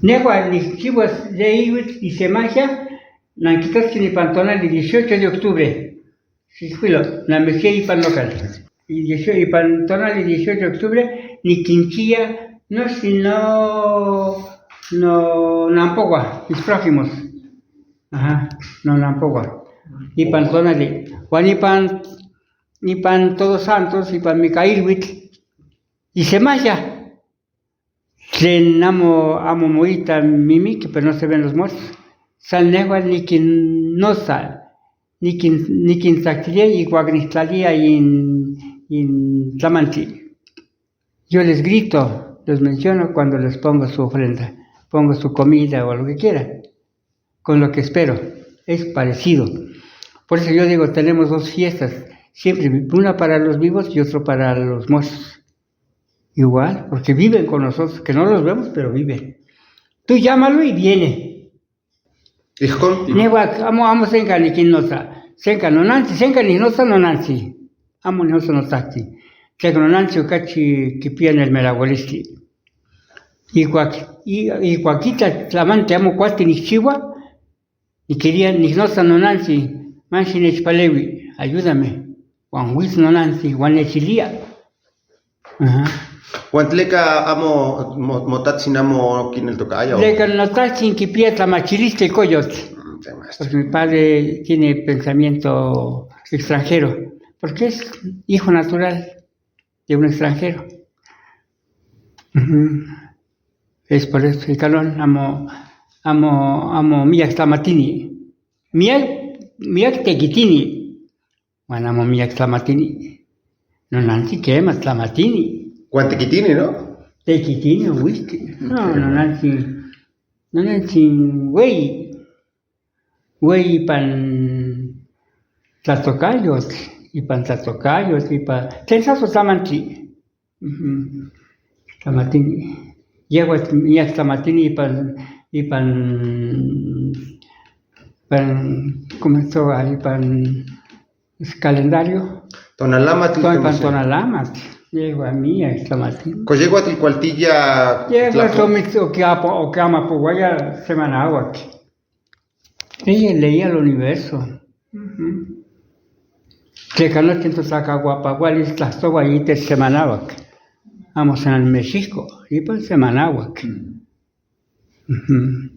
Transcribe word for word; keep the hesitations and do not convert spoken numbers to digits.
Nehua ni chiwas de iwit isemasha, na nkitochi ni pantonal di dieciocho de octubre. Si filo, na mechie ipan lokal. Y dieciocho, ipan tonal di dieciocho de octubre, ni kinchiya, no, sino, no, Nampogwa, mis próximos. Ajá, no, Nampogwa. Ipan tonal di, wan ipan, ipan Todos Santos, ipan Micailwitl. Isemasha. Tlen amo, amo moyita mimiki, pero no se ven los muertos. San Nehua ni kin nosa, ni kin, ni kintsaktilia y kwag nijtlaliya yin, yin tlamantli. Yo les grito, los menciono cuando les pongo su ofrenda, pongo su comida o lo que quiera, con lo que espero. Es parecido. Por eso yo digo, tenemos dos fiestas, siempre una para los vivos y otro para los muertos. Igual, porque viven con nosotros, que no los vemos, pero viven. Tú llámalo y viene. Hijo. Nehua, amo, amo senka ni kin nosa. Senka no nantsi, senka ni nosa no nantsi. Amo ni nosa no nantsi. Teka no nantsi ukachi kipiya nel melagolesti. Y kua, y, y kua kita tlamantli amo kuati ni chiwa. Ni quería, ni nosa no nantsi, manshi nechipalewi, ayúdame. Wan witsi no nantsi, wan nechiliya. Ajá. Wan leka amo, mo, mo tatsin amo kineltokaya o? Leka no tatsin kipiya tlamachiliste koyot. Mm, sí, maestro. Porque mi padre tiene pensamiento extranjero, porque es hijo natural de un extranjero. Ujú. Es por eso, ikalon, amo, amo, amo miyak tlamatini. Miyak, miyak tekitini. Wan amo miyak tlamatini. No nantsi kema tlamatini. Wan tekitini, ¿no? Tekitini, whisky. No, no nantsi, no nantsi, wey. Wey ipan tlatokayotl, ipan tlatokayotl, ipan tlen saso tlamantli. Ujú. Tlamatini. Yehua, yehua tlamatini ipan, ipan, ipan, ¿cómo se llama? Ipan calendario. Tonalamatl, to-, ipan tonalamatl. Yehua miya tlamatini. Ko yehua ti kual tiya. Yehua tlato-, tomi oke apa, oke ama po waya semana awak. Ella leía el universo. Ujú. Teka no tento saka guapa, guali tlasowa ite semanawak. Amo San México, ipan semanawak. Ujú.